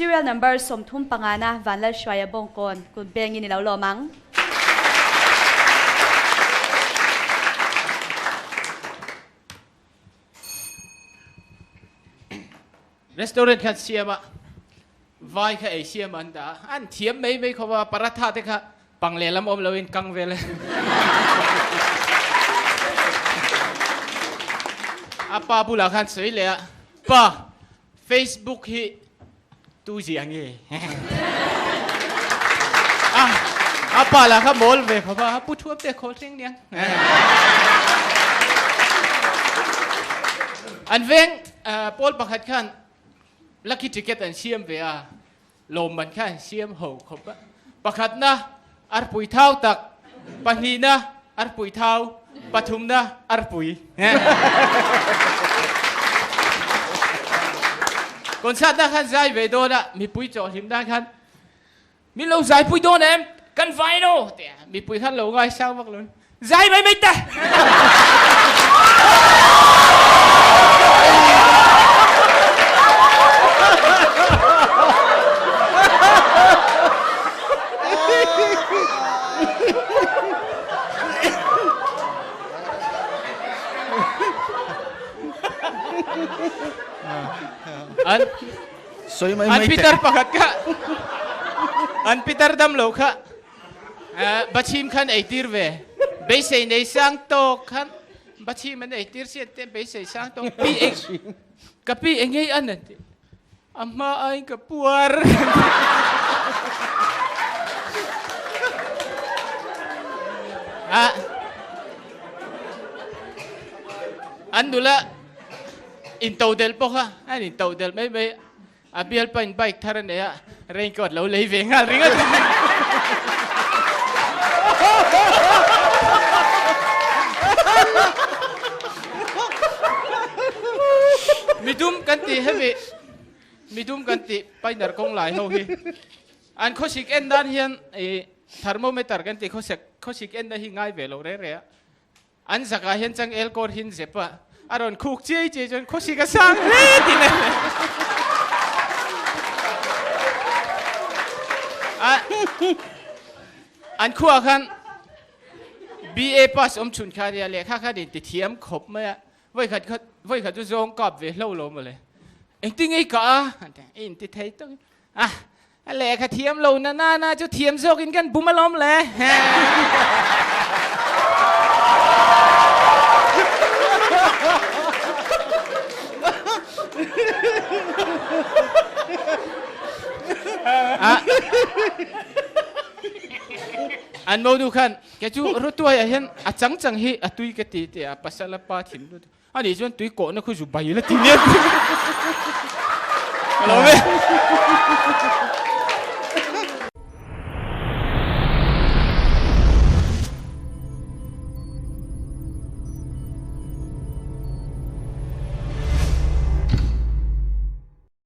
Serial number 30 pangana Vanlalhruaia Bawngkawn kut bengin i lo lawm ang. Restaurant khan siam a, vai kha ei siam an dah a, an thiam mai mai khawp a, paratha te kha pang lehlam awm loin kang vel e. A pa bulah khan sawi leh a, Pa, Facebook hi tu ziah nge? A, a pa lah kha mawl ve khawp a, pu thuam te khawl thleng niang. An veng pawl pakhat khan lucky ticket an siam ve a, lawmman kha an siam ho khawp a. Pakhatna arpui thau tak, pahnihna arpui thau, pathumna arpui. Concert na khan zai ve dawn a, mipui chawhhlim nan khan Min lo zaipui dawn em? Kan vai no! Tia mipui khan lo ngaisang vak lo. Zai mai mai ta! An Sawi mai An mai teh. pitar pakhat kha an pitar dam lo kha Bachhim khan ei tir ve. Beisei nei sang tawk khan Bachhim an ei tir si an ti a, beisei sang tawk pi eng ka pi eng ngei an an ti. A hma aiin ka puar. An nula In to del pawh kha an in to del mai mai a bialpa in bike thar a nei a raincoat lo lei ve nghal ringawt. Midum kan tih hemi midum kan tih painer kawng lai ho hi an khawsik en dan hian ih thermometer kan tih khawsik khawsik en na hi ngai ve lo re re a. An zakah hian changel kawr hin zep a, a rawn khuk chiai chiai chuan khawsik a sang hle ti mai. A an khuah khan BA pass awm chhun kha nia lehkha khan in ti thiam khawp mai a, vawikhat khat vawikhat chu zawng kap ve hlo lo mawle. Engtin nge i kah a? An ti a, i inti thei tawk in a A lehkha thiam lo na na na chu thiam zawk in kan bum alawm le. An mo nu khan ke chu rutuai ah hian a chang chang hi a tui ka ti ti a pasal a pa thin lutuk. Ani chuan tui kawhna khu zu bai la ti nia. Ka lo ve.